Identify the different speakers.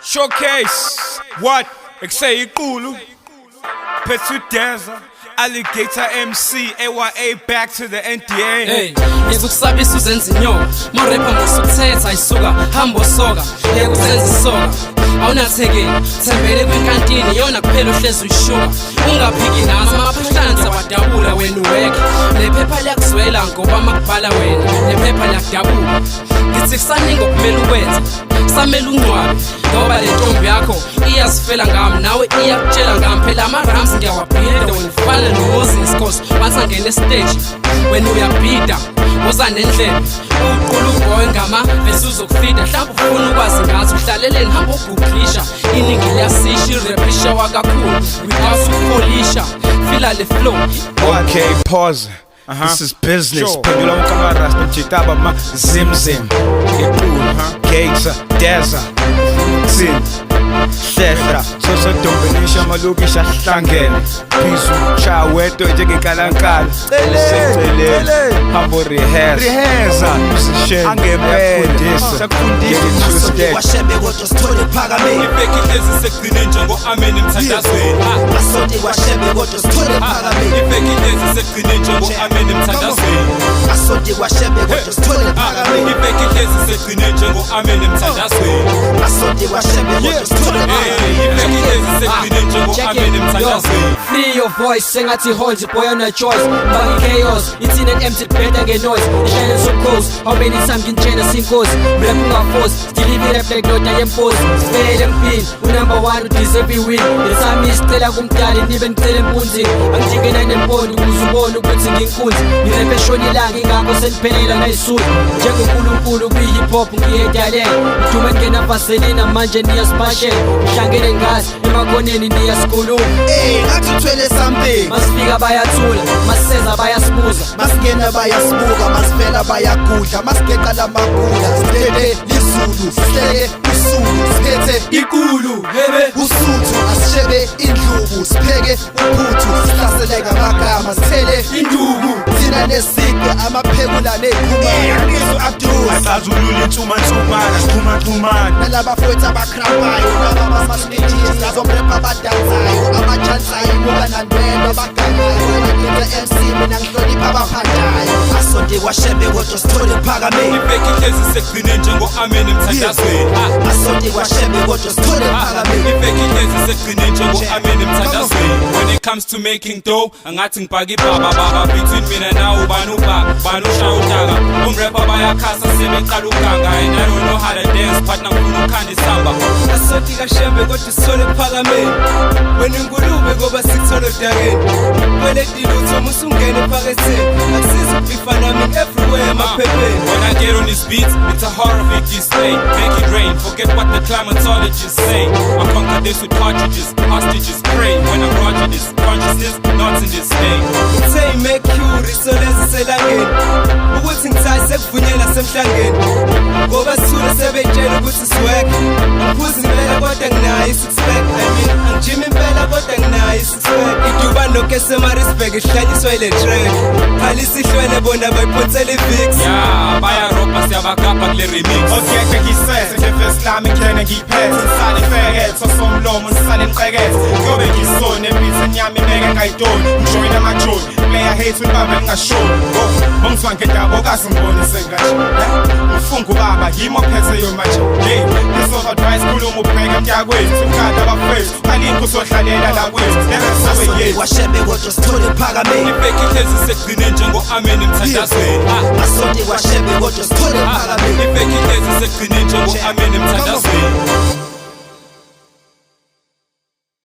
Speaker 1: Showcase what ekuseyiqulu phethu Deza Alligator MC AYA back to the NDA.
Speaker 2: Hey, yeka ukusabisa uzenza inyoka. Morepha ngosukuthetha isuka hamba osoka. Yeka uzenza isoka. Awunathekeni, thembele kwinkantini yona kuphela uhlezi uyishuka. Ungaphiki nazo amaphuhlanza wadabula wena uweke. Lephepha liyakuzwela ngoba makubhala wena. Lephepha liyakudabula. Ngithi kusaningi okumele ukwenze. Kusamele ungcwabe ngoba le ntombi yakho iyazifela ngami nawe iyakutshela ngami phela ama-rams ngiyawabhida wena ufana noMoses, 'cause once angena estage wena uyabhida uza nendlebe uqula uboy ngama bese uzokufida. Mhlawumbe ufuna ukwazi ngathi uhlaleleni, hamba uguglisha iningi liyasisha irepisha wakakhulu without ukufolisha fila le flow.
Speaker 1: Okay, pause. This is business. Phendula wonke amarasta mjitaba ma zim zim. Iqulu, Gator, Deza. Thini? Hlehla, soso dombenisha amalokishi ahlangene. Bizu shaya wedwa njengenkalankala. Seceleni. Hambo rehearse.
Speaker 3: Rehearse.
Speaker 1: Musician.
Speaker 3: Angempela.
Speaker 1: Sakufundisa. Get it twisted.
Speaker 4: Kwashebe kodwa sithole phakameni.
Speaker 5: Ibheki hlezi sekugcine njengo-amen emthandazweni.
Speaker 4: Asonti kwashebe kodwa sithole phakameni.
Speaker 5: Ibheki hlezi sekugcine njengo-amen emthandazweni.
Speaker 4: Asonti kwashebe kodwa sithole phakameni.
Speaker 5: Ibheki hlezi sekugcine njengo-amen emthandazweni.
Speaker 4: Asonti kwashebe kodwa sithole phakameni.
Speaker 5: Ibheki hlezi sekugcine njengo-amen emthandazweni.
Speaker 6: Free your voice sengathi holds boy on a choice. Bagi chaos ithina empty better nge noise. Ihlale so close, how many times ngintshena sinkosi. Rap ungaforce deliver rap like ndoda yemposi. Sivele empini unumber 1 udeserve i-win. Lesami isicela kumdali nibe ngicela empunzini. Angijike nempondo ukuze ubone ukuthi nginkunzi. Ngirephe eshona ilanga ingakho seniphelela nayisuthi. NjengoNkulunkulu kwi-hip hop ngiyedalela. Ngidume ngena vaselina manje niyasibashela. Ngihlangene ngazi emakhoneni niyasikhuluma.
Speaker 4: Eh, ngathi uthwele something.
Speaker 6: Masifika bayathula, masiseza bayasibuza.
Speaker 4: Masingena bayasibuka, masivela bayagudla, masigeqa lamagula sidede lizulu sihleke usulu siphethe
Speaker 6: ikulu hebe.
Speaker 4: Usuthu asishebe indlubu sipheke uphuthu sihlasele ngamagama sithele
Speaker 6: induku.
Speaker 4: Thina nesigwe amaphekula neqhumana ngizwe Abdul.
Speaker 3: Asazulula insumansumana sixhumaxhumana.
Speaker 4: Nalabafowethu abakrampayo nabamamasnitches lazomrepha abadansayo abachansayo imuka nandwendwe abagangayo ngithi MC mina ngihlonipha abaphandayo asonti kwashebe kodwa sithole phakameni.
Speaker 5: Ibheki hlezi sekugcine njengo-amen emthandazweni.
Speaker 4: Asonti kwashebe kodwa sithole phakameni.
Speaker 5: Ibheki hlezi sekugcine njengo-amen emthandazweni. When it comes to making dough angathi ngibhaka ibaba baba between mina nawe ubani ubhaka bani ushaya udaka omrepha bayakhasa sebeqala uganga and I don't know how to dance partner ngifuna ukhanda isamba.
Speaker 7: Asoti kashembe kodwa sithole phakameni. Wena ingulube ngoba sikuthole odakeni. Kweleti lutho musungene ephaketheni. Akusizi ukubifa nami everywhere emaphepheni.
Speaker 5: When I get on these beats, it's a horrific display. Make it rain, forget what the climatologists say. I conquer this with cartridges, hostages pray. When I roger this, consciousness not in this day.
Speaker 7: Ithe imercury solezi selangeni ukuthi ngithathe sekuvunyelwa semhlangeni ngoba sithule sebetshela ukuthi siwek. Angiphuzi impela kodwa nginayo i-six pack, I mean angijimi impela kodwa nginayo i-six pack. Iduba nokesemarisburg ihlanyiswa ile track khalisa ihlwele bona bayiphonsela i-vix.
Speaker 5: Yeah, bayarobha siyabagabha kule remix.
Speaker 3: Okeke ngisese levesi lami ngene ngiyiphethe ngisale ifekethe osomlomo nisale niqekethe kuyobe ngisone ebeat enyama imeke ngayitoni ngijoyina amajoni player hate unibambe ngingashoni bongizwa ngendaba okaze ngibone sengathi ngifunga ubaba yimi ophetheyo manje. Hey, piece of advice, khuluma ubheke emnyakwethu mkade abafethu alikho usohlalela la kwethu
Speaker 4: Asonti
Speaker 3: levesi
Speaker 4: kwashebe kodwa sithole phakameni.
Speaker 5: Ibheki hlezi sekugcine njengo-amen emthandazweni.
Speaker 4: Asonti kwashebe kodwa sithole phakameni.
Speaker 5: Ibheki hlezi sekugcine njengo-amen emthandazweni.